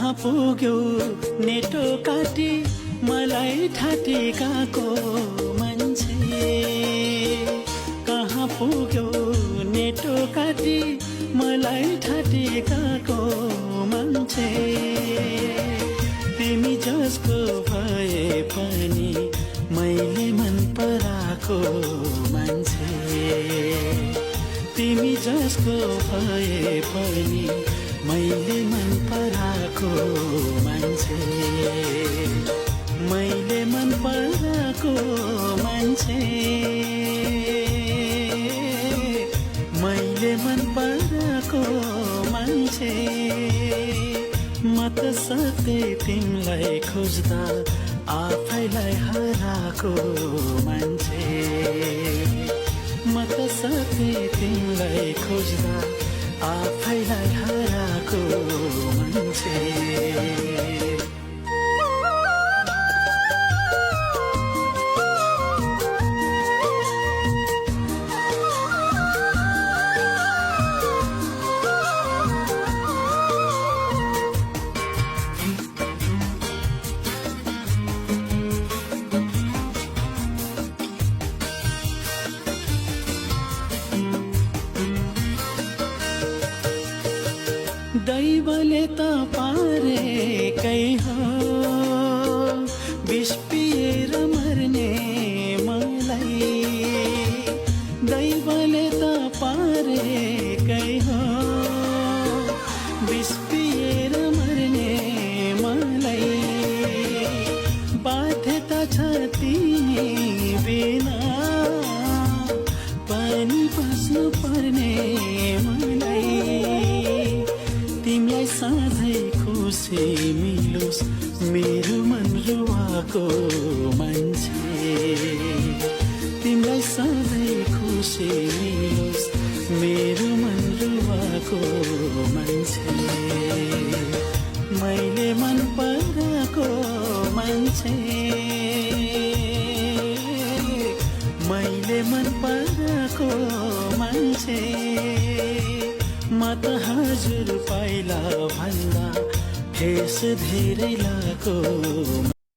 कहाँ पुग्यो नेटो काटी मलाई ठाटेकाको मान्छे। कहाँ पुग्यो नेटो काटी मलाई ठाटेकाको मान्छे। तिमी जसको भए पनि मैले मन पराएको मान्छे। तिमी जसको भए पनि मैले मन पराएको मान्छे। मैले मन पराएको मान्छे। मैले मन पराएको मान्छे। म त सधैँ तिमीलाई खोज्दा आफैलाई हराएको मान्छे। म त सधैँ तिमीलाई खोज्दा आफैलाई हराएको मान्छे। दैवले त पारेकै हो विष पिएर मर्ने मलाई। दैवले त पारेकै हो विष पिएर मर्ने मलाई। बाध्यता छ तिमी बिना पनि बस्नु पर्ने मलाई। तिमीलाई सधैँ खुसी मिलोस् मेरो मन रुवाएको मान्छे। तिमीलाई सधैँ खुसी मिलोस् मेरो मन रुवाएको मान्छे। मैले मन पराएको मान्छे। मैले मन पराएको मान्छे। म त हजुर पहिला भन्दा फेस धेरै लाग्यो।